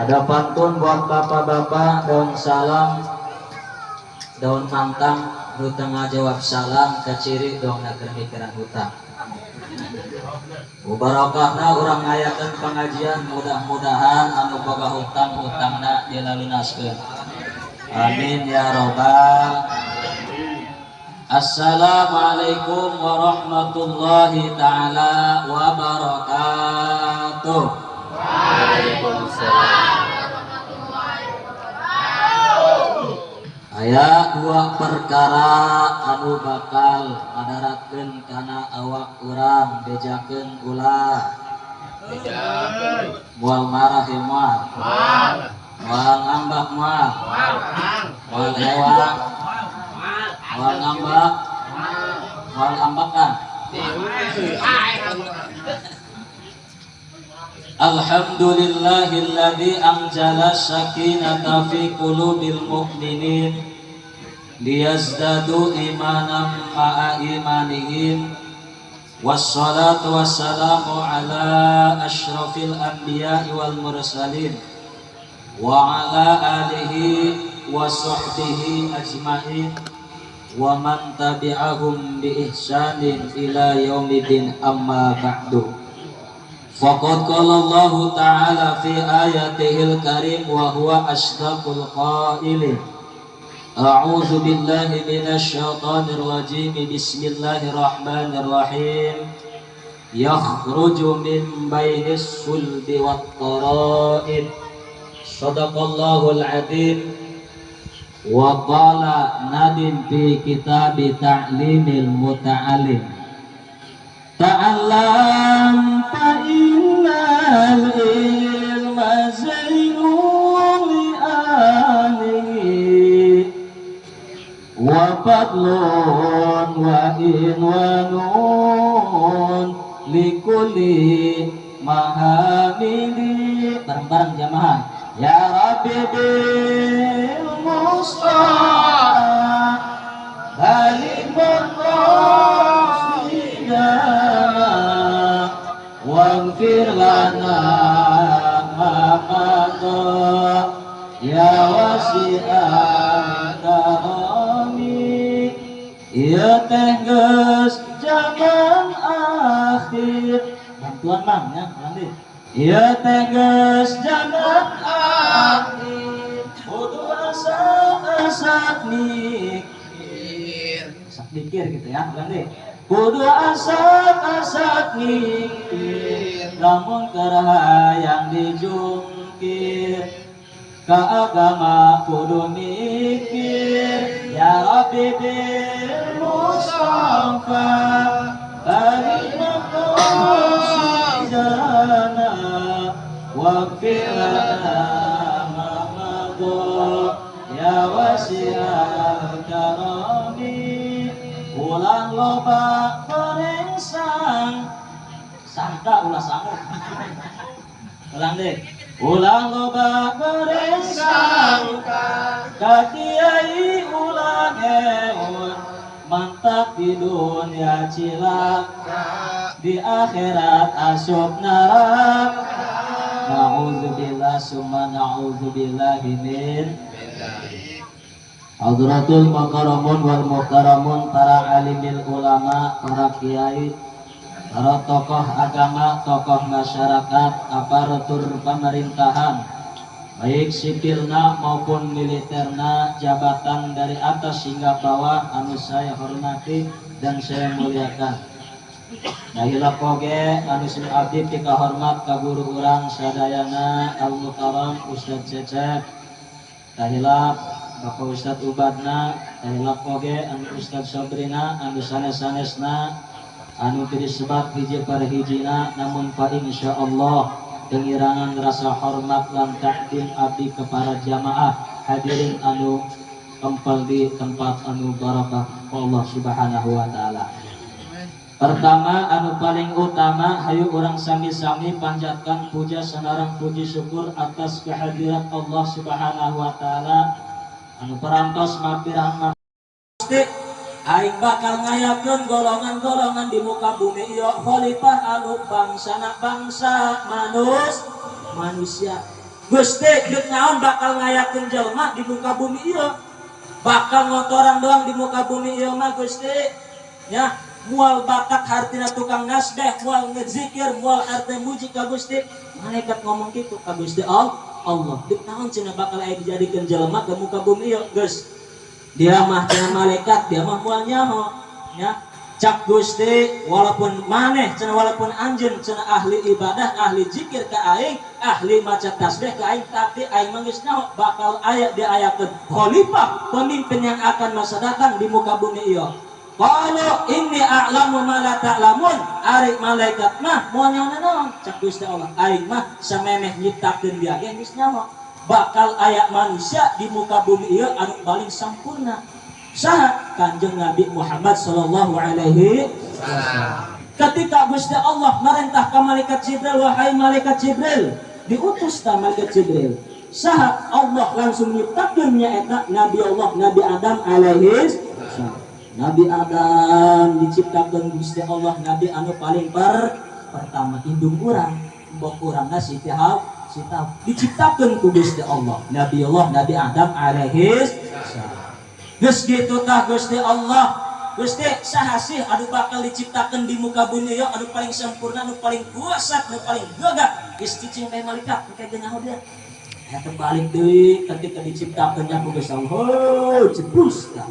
Ada pantun buat bapak-bapak, daun salam, daun mantang, nu tengah jawab salam, kaciri dong na mikiran hutang. Barokahna urang ngayakeun pengajian, mudah-mudahan anu boga hutang hutangna dilalunaskeun. Amin ya robbal. Assalamualaikum warahmatullahi taala wabarakatuh. Waalaikumsalam. Aya dua perkara anu bakal madaratkeun kana awak urang, bejakeun ulah. Moal marah ya, moal moal ngambak, moal moal hewa, moal ngambak, moal ambakan. Alhamdulillahilladzi anzala sakinata fi qulubil mu'minin liyazdadu imanan ma'a imanihim. Wassalatu wassalamu ala asyrafil anbiya'i wal mursalin wa ala alihi wa sahbihi ajma'in wa man tabi'ahum bi ihsanin ila yaumiddin, amma ba'du. Faqad qala Allah ta'ala fi ayatihil karim wa huwa asdaqul qailin. A'udzu billahi minasy syaithanir rajim. Bismillahirrahmanirrahim. Yakhruju min bainis sulbi wat tara'ib. Shadaqallahul azim. Wa qala nadim fi kitabi ta'limil muta'allim. Ta'allam fa innal ilma zainun li ahlihi wa fadlun wa inwanun li kulli mahamidi. Bareng-bareng jamaah. Ya Rabbi bil Mustafa balik waghfir lana ma madha ya wasi'al karami. Ya teh geus zaman akhir, bantuan mang ya nanti. Ya teh geus zaman akhir, kudu asa-asa mikir, asa mikir gitu ya nanti. Kudu asak-asak mikir, lamun keur hayang dijungkir, ka agama kudu mikir. Ya Rabbi bil Mustafa balik maqasidana waghfir lana ma madha ya wasi'al karami. Ulah loba gorengsang sangka, ulah sangut. Ulang deh. Ulah loba gorengsang ka kiai, ulah ngeun mantap di dunia cilaka, di akhirat asup neraka. Na'udzubillah summa na'udzubillahi min. Hadratul mukarramun wal muhtaramun, para alimil ulama, para kiai, para tokoh agama, tokoh masyarakat, aparatur pemerintahan, baik sipilna maupun militerna, jabatan dari atas hingga bawah, anu saya hormati dan saya muliakan. Dahila koge anu sim abdi pika hormat ka guru urang sadayana, al mukarram Ustaz Cecep, dahila Bapak Ustadz Ubadna, dahila koge anu Ustadz Sabrina, anu sanes-sanesna, anu teu disebat hiji per hijina, namun fa insyaallah pengirangan rasa hormat lan takdim abdi kepada jamaah hadirin anu kempel di tempat anu barakah Allah Subhanahu wa taala. Pertama anu paling utama, hayu urang sami-sami panjatkan puja sanarang puji syukur atas kehadirat Allah Subhanahu wa taala anu parantos mapirang Gusti aing bakal ngayakeun golongan-golongan di muka bumi ieu khalifah anu bangsana bangsa manusia. Gusti, deuk naon bakal ngayakeun jelema di muka bumi ieu? Bakal ngotoran doang di muka bumi ieu mah, Gusti. Ya, moal bakat hartina tukang nasbeh, moal ngezikir, moal arte muji ka Gusti. Malaikat ngomong gitu ka Gusti Allah. Allah, deuk naon cenah bakal aya dijadikeun jelema ke muka bumi ieu, geus. Dia mah cenah malaikat, dia mah moal nyaho. Ya, cak Gusti, walaupun maneh cenah, walaupun anjeun cenah ahli ibadah, ahli zikir ka aing, ahli maca tasbih ka aing, tapi aing mah geus nyaho bakal aya diayakeun khalifah, pemimpin yang akan masa datang di muka bumi ieu. Qalu inni a'lamu ma la ta'lamun. Ari malaikat mah moal nyaho naon? Cak Gusti Allah, aing mah samemeh nyiptakeun dia ge geus nyaho bakal aya manusia di muka bumi ieu anu paling sampurna. Saha? Kanjeng Nabi Muhammad sallallahu alaihi wasallam. Ketika Gusti Allah merintah ke malaikat Jibril, "Wahai malaikat Jibril," diutus ta malaikat Jibril. Saha? Allah langsung nyiptakeun nyaeta Nabi Allah, Nabi Adam alaihi salam. Nabi Adam diciptakan Gusti Allah, Nabi anu paling pertama, indung urang, mbok urangna Siti Hawa, Siti Hawa. Diciptakeun ku Gusti Allah Nabi Allah, Nabi Adam alaihi salam. Geus kitu tah Gusti Allah, "Gusti, saha sih anu bakal diciptakan di muka bumi ya anu paling sempurna, anu paling kuasa, anu paling gagah?" Geus cicing bae malaikat, engke ge nyaho dia. Ya terbalik deui ketika diciptakeunnya ku Gusti Allah, oh, ceplus tah.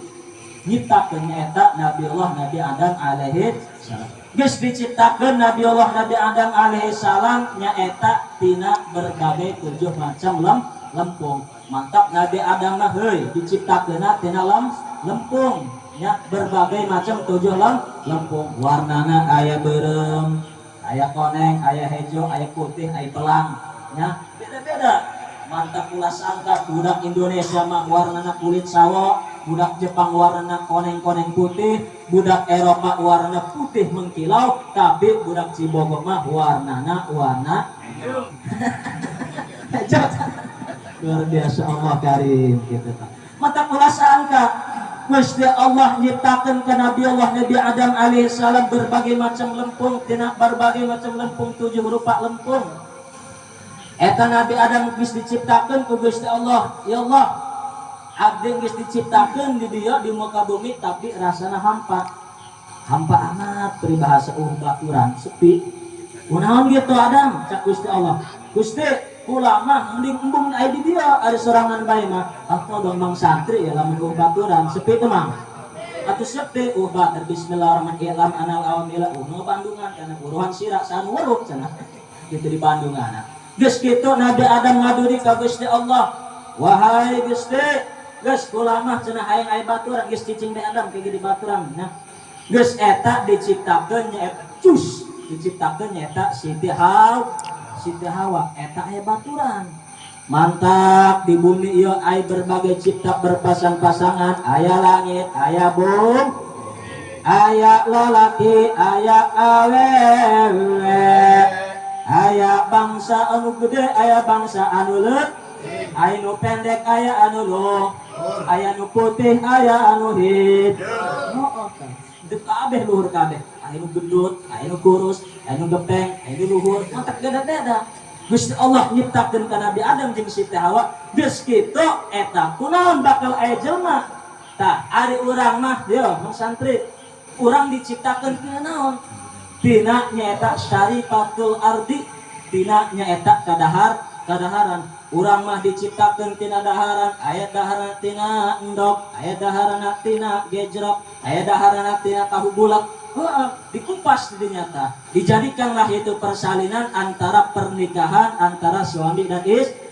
Nyiptakeun eta Nabi Allah, Nabi Adam alaihi salam. Geus diciptakeun Nabi Allah, Nabi Adam alaihi salam, nyaeta tina berbagai tujuh macam lempung. Mantap Nabi Adam mah heuy diciptakeun tina lempung nya, berbagai macam tujuh lempung. Warnana aya beureum, aya koneng, aya hejo, aya putih, aya belang nya, beda-beda. Mantap ulah sangka budak Indonesia mah warnana kulit sawo, budak Jepang warna koneng-koneng putih, budak Eropa warna putih mengkilau, tapi budak Cibogo mah warnana warna hejo. Luar biasa, Allah karim gitu. Mata ulah sangka Gusti Allah nyiptakan ke Nabi Allah, Nabi Adam alaihissalam berbagai macam lempung, tina berbagai macam lempung, tujuh rupa lempung. Eta Nabi Adam geus diciptakan ku Gusti Allah. "Ya Allah, abdi geus diciptakan di dia di muka bumi, tapi rasana hampa. Hampa amat, peribahasa baturan sepi." "Kunaon gitu, Adam?" cak Gusti Allah. "Gusti, kula mah mending embung aya di dia, ada sorangan bae mah." Atau dong mang santri ya, lamun baturan sepi teh mang atau sepi batur. Bismillahirrahmanirrahim, anal awamila nu Bandungan karena uruhan sirah sanu weruh cenah gitu di Bandungan. Geus kitu Nabi Adam ngaduri ka Gusti Allah, "Wahai Gusti, geus kula mah cenah hayang aya baturan." Geus cicing bae Adam kayak di baturan. Nah, geus eta diciptakeun nyaeta cus diciptakeun nyaeta Siti Hawa. Siti Hawa eta aya baturan. Mantap di bumi ieu aya berbagai cipta berpasang-pasangan, aya langit, aya bumi, aya lalaki, aya awewe, aya bangsa anu gede, aya bangsa anu leut, aya nu pendek, aya anu lo, aya nu putih, aya anu hideung. Oh, oh, kabeh luhur kabeh, aya nu gendut, aya nu kurus, aya nu gepeng, aya nu luhur, mantap beda-beda. Gusti Allah nyiptakeun ka Nabi Adam jeung Siti Hawa. Geus kitu eta kunaon bakal aya jelema? Tah, ari urang mah yo mang santri, urang diciptakeun tina naon? Tina nyaeta syarifatul ardi, tina nyaeta kadaharan. Urang mah diciptakeun tina daharan, aya daharan tina endog, aya daharan tina gejrok, aya daharan tina tahu bulat. Heeh, dikupas di nyata. Dijadikanlah itu persalinan antara pernikahan antara suami dan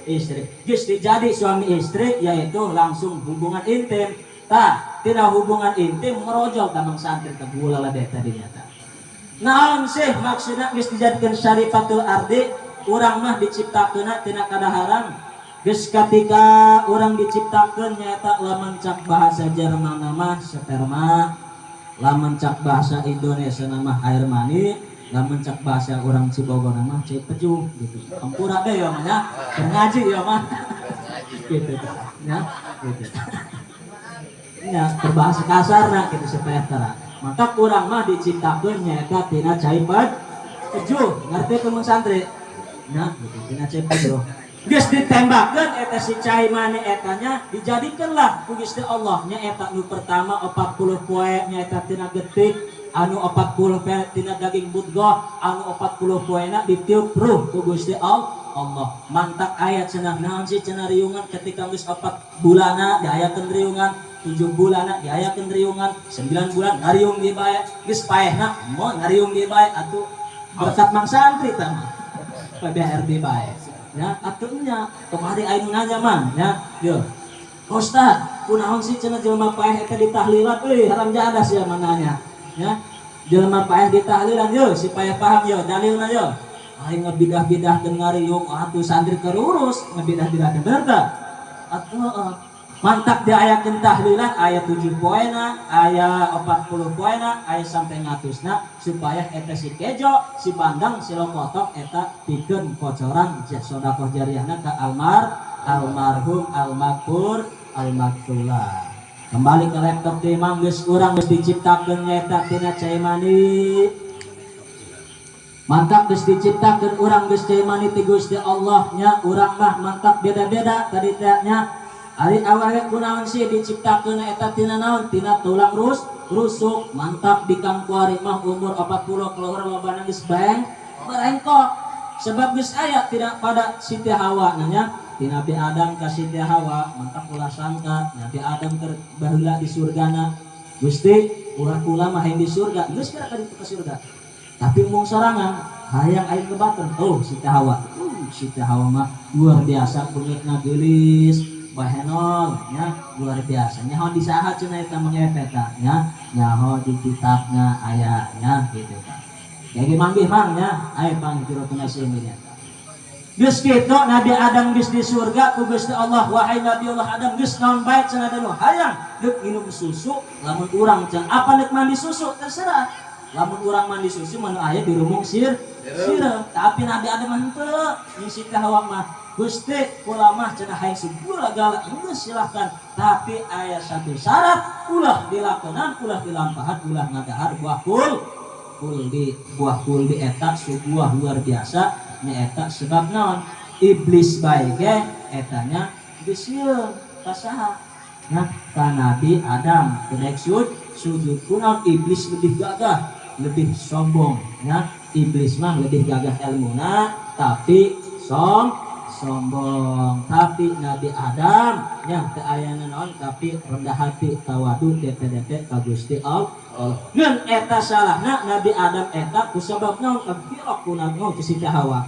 istri. Geus dijadi suami istri, yaitu langsung hubungan intim. Tah, tina hubungan intim merojol ka mang santri ke gula lah deh tadi nyata. Naon sih maksudnya geus dijadikan syarifatul ardi, urang mah diciptakeun tina kadaharan. Geus ketika urang diciptakeun nyaeta lamun cak bahasa Jerman mah sperma, lamun cak bahasa Indonesia nama air mani, lamun cak bahasa orang Cibogor nama cai pejuh gitu. Hampura deh ya mah ya, ngaji ya mah. Gitu ya, gitu. Ya, berbahasa kasar nah gitu supaya terang. Maka kurang mah diciptakeun nyaeta tina cai pejuh, ngerti teu santri? Nah, gitu, tina cai pejuh. Geus ditembakkeun eta si cai mani etanya, dijadikanlah ku Gusti Allah nya eta nu pertama 40 poe nyaeta tina getih, anu 40 poe tina daging mudghah, anu 40 poena ditiup ruh ku Gusti Allah. Mantak ayat cenah naon sih cenah riungan ketika geus 4 bulana diayakeun riungan, 7 bulana diayakeun riungan, 9 bulan ngariung di bae, geus paehna mo ngariung di bae atuh berkat mang santri tah mah. PBRD bae. Ya, atuh nya tong hari aya nu nanya mang ya. Yo. Ustaz, kunaon sih cenah jelema paeh eta ditahlilan euy, haram jadah sia mananya. Ya. Jelema paeh ditahlilan yo supaya paham yo dalilna yo. Aing ngebidah-bidahkeun ngariung atuh santri kerurus ngebidah-bidahkeun, bener teu? Atuh heeh. Mantak diayakeun tahlilan aya 7 poena, aya 40 poena, aya sampai ngatusna supaya eta si kejo, si bandang, si lokotok eta pikeun kocoran sedekah jariahna ka almarhum almaghfur almaghfurlah. Kembali ke laptop di mang, geus urang geus diciptakeun nyaeta tina cai mani. Mantap geus diciptakeun urang geus cai mani ti Gusti Allah nya, urang mah mantap beda-beda tadi teh nya. Ari awewe kunaon sih diciptakeun eta tina naon? Tina tulang rusuk. Mantap di kang kuari mah umur 40 keluar lobana geus berengkok. Sebab geus aya tidak pada Siti Hawa nanya ti Nabi Adam ka Siti Hawa, mantap ulah sangka Nabi Adam keur baheula di surgana. Gusti, ulah kula mah hayang di surga, geus kira ka ditu ka surga. Tapi mung sorangan hayang aing kebaten. Oh, Siti Hawa. Siti Hawa mah luar biasa beungeutna, geulis, bahenol nya, luar biasa. Nyaho di saha cenah eta mengepet nya? Nyaho di kitabna aya nya gitu kan. Kayak manggih mang nya, aya pang jero sini nya. Geus kitu Nabi Adam geus di surga ku Gusti Allah, wahai Nabi Allah Adam, geus naon bae cenah nu hayang, deuk minum susu lamun urang cenah apa deuk mandi susu terserah. Lamun urang mandi susu mah nu aya di rumung sireum, tapi Nabi Adam mah henteu, jeung Siti Hawa mah Gusti kula mah cenah hayang segala gala, geus silahkan, tapi aya satu syarat, ulah dilakonan, ulah dilampahan, ulah ngadahar buah kuldi. Buah kuldi eta sebuah luar biasa nyaeta, sebab naon? Iblis bae ge etanya geus sieun ka saha nya? Ka Nabi Adam kedek sujud. Kunaon iblis lebih gagah, lebih sombong nya? Iblis mah lebih gagah ilmuna tapi sombong, tapi Nabi Adam yang teu aya naon tapi rendah hati, tawadu, DP-DP ka Gusti Allah. Ngan eta salahna Nabi Adam eta kusabab naon? Kagirok ku Nabi ku Siti Hawa.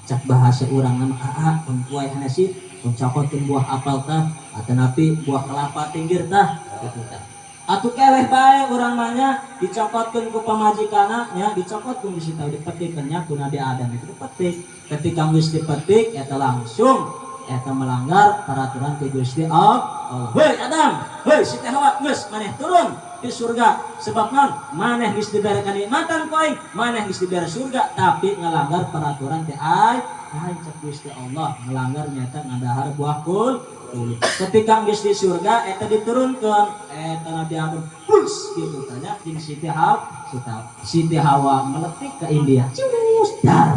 Cak bahasa urang mah, aa pun kuai sih pun cokotkeun buah apel tah atanapi buah kelapa tinggir tah gitu tah. Atuh keleh bae urang mah nya, dicokotkeun ku pamajikanna nya, dicokotkeun ku Siti, dipetikeun nya ku Nabi Adam itu dipetik. Ketika geus dipetik eta langsung eta melanggar peraturan ti Gusti Allah. Hei Adam, hei Siti Hawa, geus maneh turun di surga, sebab naon? Maneh geus dibere kanikmatan ku aing, maneh geus dibere surga tapi ngelanggar peraturan ti aing. Aing cek Gusti Allah ngelanggar nyata ngadahar buah kul. Ketika geus di surga eta diturunkeun eta Nabi Adam plus gitu tanya jeung Siti Hawa, Siti Hawa meletik ke India. Cus dar.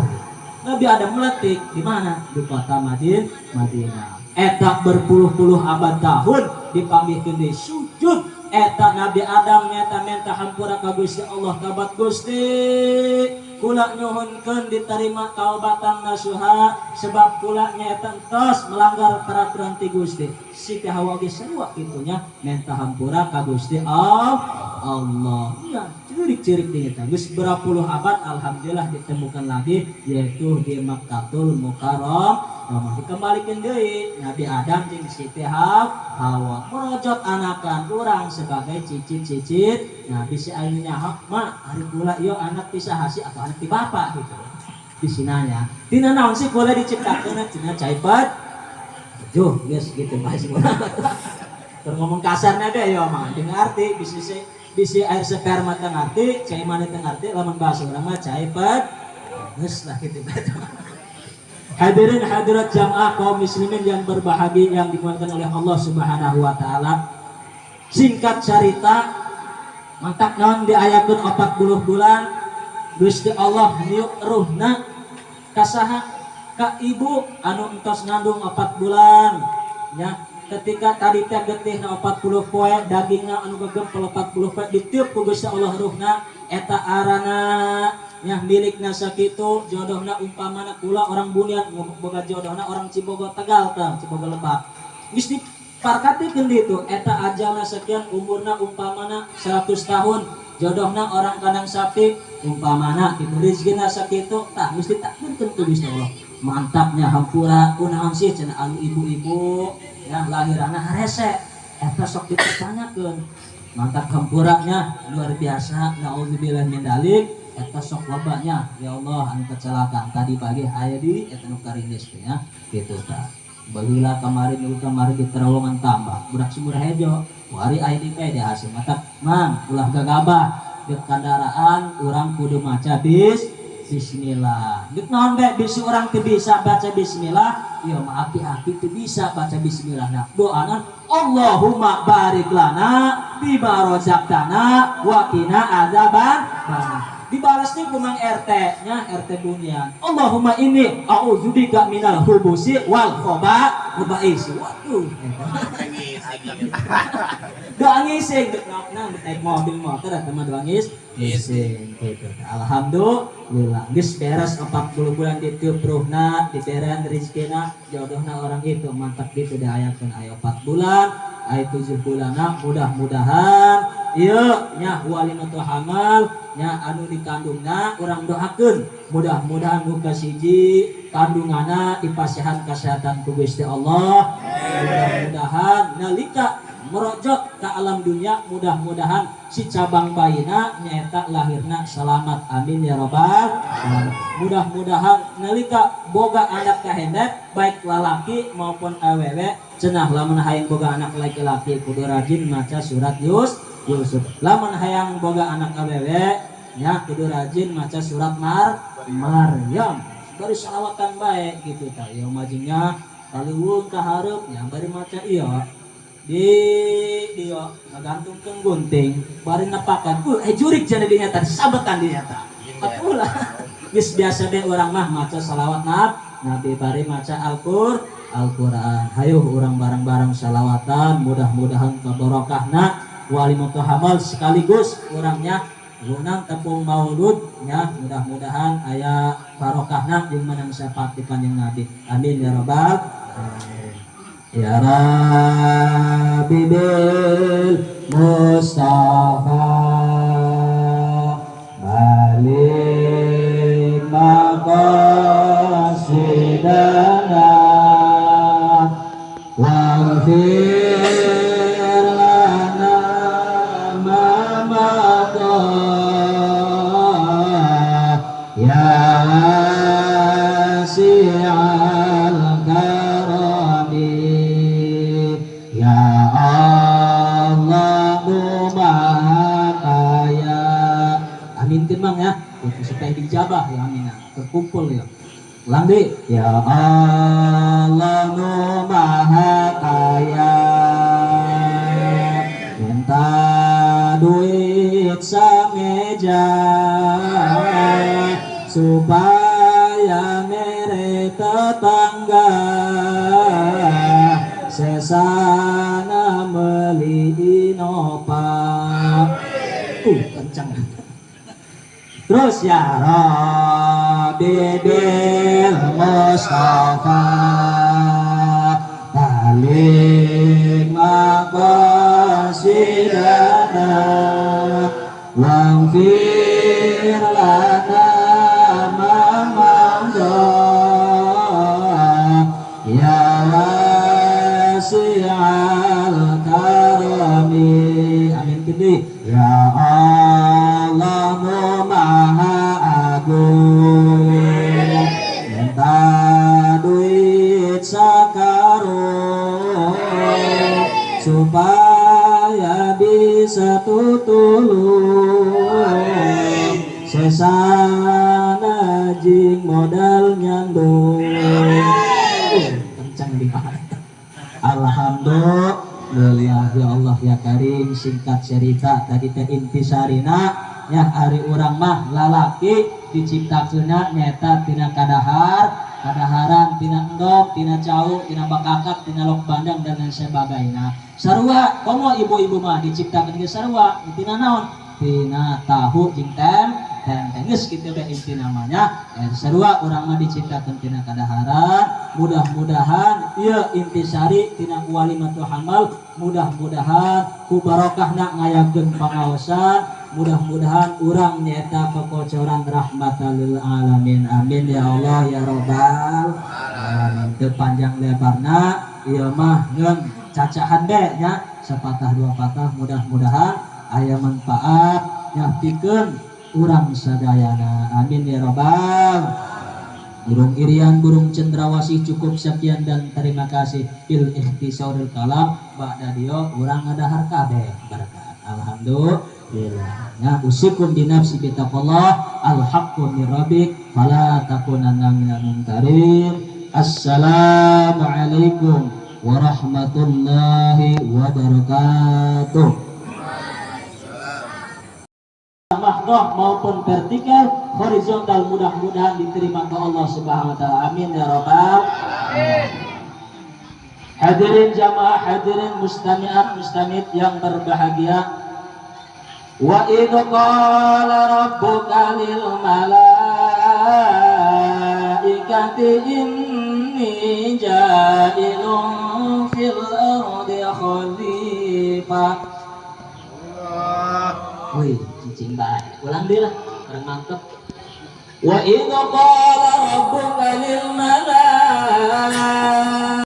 Nabi Adam meletik di mana? Di kota Madinah. Eta berpuluh-puluh abad tahun dipanggihkeun di sujud eta Nabi Adam nyata minta hampura ka Gusti Allah, tabat Gusti, kula nyuhunkeun diterima taubatan nasuha sebab kula nyaeta entos melanggar peraturan ti Gusti. Siti Hawa ge sarua kitu nya, minta hampura ka Gusti Allah. Iya, ceurik-ceurik di eta geus berapa puluh abad, alhamdulillah ditemukan lagi, yaitu di Makkatul Mukarramah. Dikembalikan deui Nabi Adam jeung Siti Hawa, merojot anakan urang sebagai cicit-cicit. Nah, bisi anu nyaho mah, ari kula ieu anak ti saha sih atau anak ti bapak gitu di sinanya, tina naon sih kula diciptakeun? Tina cai pejuh geus gitu bahasa urang. Keur ngomong kasarnya deh ya mah teu ngarti, bisi bisi air sperma teu ngarti, cai mani teu ngarti, lamun bahasa urang mah cai geus lah gitu. Hadirin hadirat jamaah kaum muslimin yang berbahagia yang dimuliakan oleh Allah Subhanahu wa taala. Singkat cerita, mantak naon diayakeun 40 bulan, Gusti Allah niup ruhna ka saha? Ka ibu anu entos ngandung 4 bulan nya, ketika tadi teh getihna 40 poe, dagingna anu gegempel 40 poe, ditiup ku Gusti Allah ruhna eta arana nya, milikna sakitu, jodohna umpamana kula orang Bunian boga jodohna orang Cibogo Tegal tah, Cibogo Lebak, geus diparkatikeun ditu eta ajalna sekian, umurna umpamana 100 tahun, jodohna orang kandang sapi umpamana kitu, rezekina sakitu tah, geus ditakdirkeun ku Gusti Allah. Mantapnya hampura kunaon sih cenah anu ibu-ibu ya lahirana harese eta sok dipertanyakeun. Mantap hampuranya luar biasa, naudzubillah min dalik, eta sok lobanya ya Allah anu kecelakaan. Tadi pagi aya di eta nu karinis teh ya kitu tah. Baheula kamari, minggu kamari di terowongan tambah budak Sumur Hejo wari aya di teh di hasil. Mantap mang ulah gagabah di kendaraan, urang kudu maca bismillah. Geuk naon bae bisi urang teu bisa baca bismillah, ieu mah aki-aki teu bisa baca bismillah. Nah, doana Allahumma barik lana bima razaqtana wa qina adzaban nar. Dibalas nih ku Mang RT nya, RT Bunian. Allahumma inni a'udzubika minal hubusi wal khaba'is. Waduh. Doa ngising, nah, naik mobil motor eta mah doa ngising gitu. Alhamdulillah geus beres 40 bulan ditiup ruhna, diberian rezekina, jodohna orang itu mantap gitu diayakeun aya 4 bulan, aya 7 bulanna. Mudah-mudahan ieu nya walimatul hamal nya, anu dikandungna urang doakeun mudah-mudahan nu kasiji kandunganna dipasihan kesehatan ku Gusti Allah. Mudah-mudahan nalika merojot ke alam dunia, mudah-mudahan si cabang bayina nyaeta lahirna selamat, amin ya robbal alamin. Mudah-mudahan nalika boga anak kahendak baik lalaki maupun awewe, cenah lamun hayang boga anak laki-laki kudu rajin maca surat Yusuf, lamun hayang boga anak awewe nya kudu rajin maca surat Maryam bari salawatan bae gitu tah. Ieu majingnya kaluwung ka hareup nya bari maca ieu di dia ngagantungkeun gunting bari nepakan jurik cenah dinya tadi sabetan dinya tah. Atuh lah geus biasa deh urang mah maca salawat Nabi bari maca Al-Qur'an. Hayu urang bareng-bareng salawatan, mudah-mudahan kabarokahna walimatul hamal sekaligus urangnya lunang tepung maulud nya, mudah-mudahan aya barokahna jeung menang syafaat di Kanjeng Nabi, amin ya rabbal alamin. Ya Rabbi bil Mustafa balik maqasidana waghfir lana ma madha ya wasi'al karami ya Allah nu maha kaya. Aminkeun Mang ya supaya dijabah ya, amin terkumpul ya. Ulang deh ya Allah nu maha kaya, minta duit sameja supaya mere tetangga, sesana beli Innova. Kencang. Terus ya Rabbi bil Mustafa balik maqasidana waghfir lana ma madha ya wasi'al karami. Amin gede ya Allah nu maha agung, minta duit sakarung supaya bisa tutulung, sesana jing modal nyandung. Kencang di mana. Alhamdulillah ya Allah ya Karim. Singkat cerita tadi teh intisarina ya, ari urang mah lalaki diciptakeunna nyata tina kadahar. Kadaharan tina endog, tina cau, tina bakakak, tina lok bandang, dan lain sebagainya. Sarua komo ibu-ibu mah diciptakan ge sarua tina naon? Tina tahu jeung tempe. Geus kitu be inti namanya. Sarua urang mah diciptakan tina kadaharan. Mudah-mudahan ieu intisari tina walimatul hamal, mudah-mudahan ku barokahna ngayakeun pangaosan, mudah-mudahan urang nyaeta kekocoran rahmatan lil alamin. Amin ya Allah ya robbal alamin. Teu panjang lebarna ieu mah, ngeun cacahan be nya, sepatah dua patah, mudah-mudahan aya manfaat nyapikeun urang sadayana. Amin ya robbal. Burung irian, burung cendrawasih, cukup sekian dan terima kasih. Bil ikhtisaril kalam, ba'da dio urang ngadahar kabeh berkat. Alhamdulillah. Ya, usikum bi nafsi bi taqwallah, al haqqu mir rabbik fala takunanna minal mumtarin. Assalamualaikum warahmatullahi wabarakatuh. Mahdoh maupun vertikal, horizontal, mudah-mudahan diterima ke Allah Subhanahu wa taala. Amin ya rabbal alamin. Hadirin jamaah, hadirin mustami'at, mustamid yang berbahagia. Wa idh qala rabbuka lil malaikati inni ja'ilun fil ardi khalifah. Wih, cicing bae. Ulang deui lah, kurang mantep. Wa idh qala rabbuka lil malaikati.